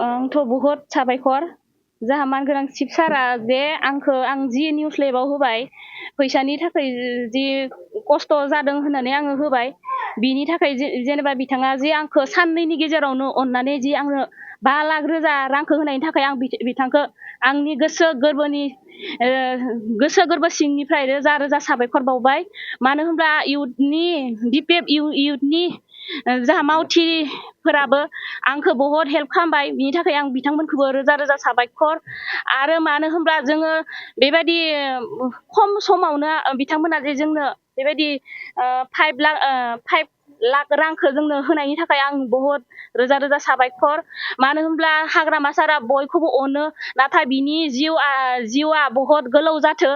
आंथ' बहुद साबायखर जाहा मानगोनां चिफ सारा जे आं जि निउस लेबाव होबाय फैसानि थाखाय जि खस्थ' जादों होननानै आङो होबाय बिनि थाखाय जेनेबा बिथाङा जे आंखौ साननैनि गेजेरावनो अननानै जि आंनो 5 लाख रोजा रांखौ होनायनि थाखाय आं बिथांखौ आंनि गोसो गोरबो सिंनिफ्राय रोजा रोजा साबायखर बावबाय मानो होनब्ला इयुथनि BPF इयुथनि जाहा मावथिफोराबो आंखौ बहुत हेल्प खालामबाय बिनि थाखाय आं बिथांमोनखौबो रोजा रोजा साबायखर आरो मानो होनब्ला जोङो बेबायदि खम समावनो बिथांमोना जे जोंनो बेबायदि 5 लाख रांखौ जोंनो होनायनि थाखाय आं बहुत रोजा रोजा साबायखर मानो होनब्ला हाग्रामा सारा बयखौबो अनो नाथाय बिनि जिउआ बहुत गोलाव जाथो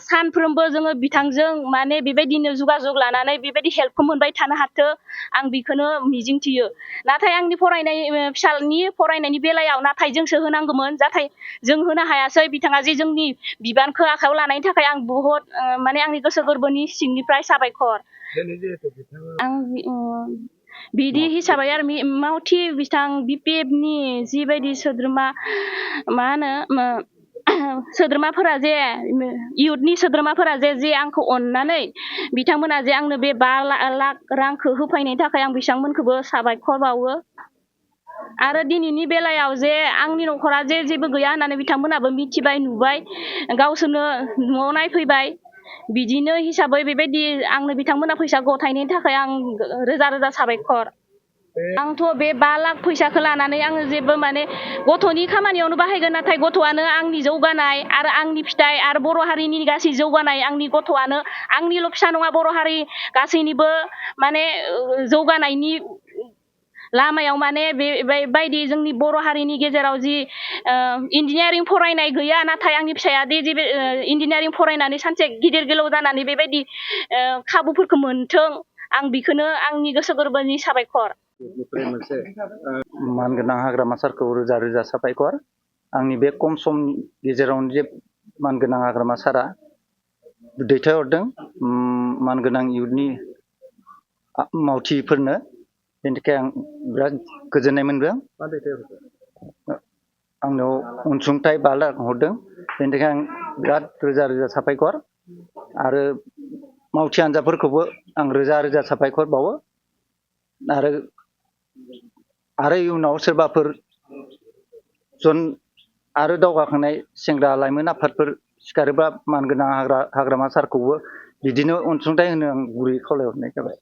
सानफ्रोमबो जोङो बिथांजों माने बेबायदिनो जुगाजुग लानानै बेबायदि हेल्पखौ मोनबाय थानो हाथो आं बेखौनो मिजिंथियो नाथाय आंनि फिसालनि फरायनायनि बेलायाव नाथाय जोंसो होनांगौमोन नाथाय जों होनो हायासै बिथाङा जे जोंनि बिबानखौ आखायाव लानायनि थाखाय आं बहुत माने आंनि गोसो गोरबोनि सिंनिफ्राय साबायखर आं बिदि हिसाबै आरो मावथि बिथां BPFनि जिबायदि सोद्रोमा मा होनो सोद्रोमाफोरा जे इयुथनि सोद्रोमाफोरा जे आंखौ अननानै बिथांमोना जे आंनो बे 5 लाख रांखौ होफैनायनि थाखाय आं बिथांमोनखौबो साबायखर बावो आरो दिनैनि बेलायाव जे आंनि न'खरा जेबो गैया होननानै बिथांमोनाबो मिथिबाय नुबाय गावसोरनो न'आव नायफैबाय बिदिनो हिसाबै बेबायदि आंनो बिथांमोना फैसा गथायनायनि थाखाय आं रोजा रोजा साबायखर आंथ' बे 5 लाख फैसाखौ लानानै आङो जेबो माने गथ'नि खामानियावनो बाहायगोन नाथाय गथ'आनो आंनि जौगानाय आरो आंनि फिथाइ आरो बर' हारिनि गासै जौगानाय आंनि गथ'आनो आंनिल' फिसा नङा बर' हारि गासैनिबो माने जौगानायनि लामायाव माने बेबायदि जोंनि बर' हारिनि गेजेराव जि इन्जिनियारिं फरायनाय गैया नाथाय आंनि फिसाया दि इन्जिनियारिं फरायनानै सानसे गिदिर गोलाव जानानै बेबायदि खाबुफोरखौ मोनथों आं बेखौनो आंनि गोसो गोरबोनि साबायखर मानगोनां हाग्रामा सारखौ रोजा रोजा साबायखर आंनि बे खम समनि गेजेरावनो जे मानगोनां हाग्रामा सारा दैथायहरदों मानगोनां इयुथनि मावथिफोरनो बेनि थाखाय आं बिराद गोजोननाय मोनदों आंनाव अनसुंथाइ 5 लाख हरदों बेनि थाखाय आं बिराद रोजा रोजा साबायखर आरो मावथि हान्जाफोरखौबो आं रोजा रोजा साबायखर बावो आरो इयुनाव सोरबाफोर आरो दावगाखांनाय सेंग्रा लाइमोन आफादफोर सिखारोबा मानगोनां हाग्रामा सारखौबो बिदिनो अनसुंथाइ होनो आं गुरै खावलायहरनाय जाबाय।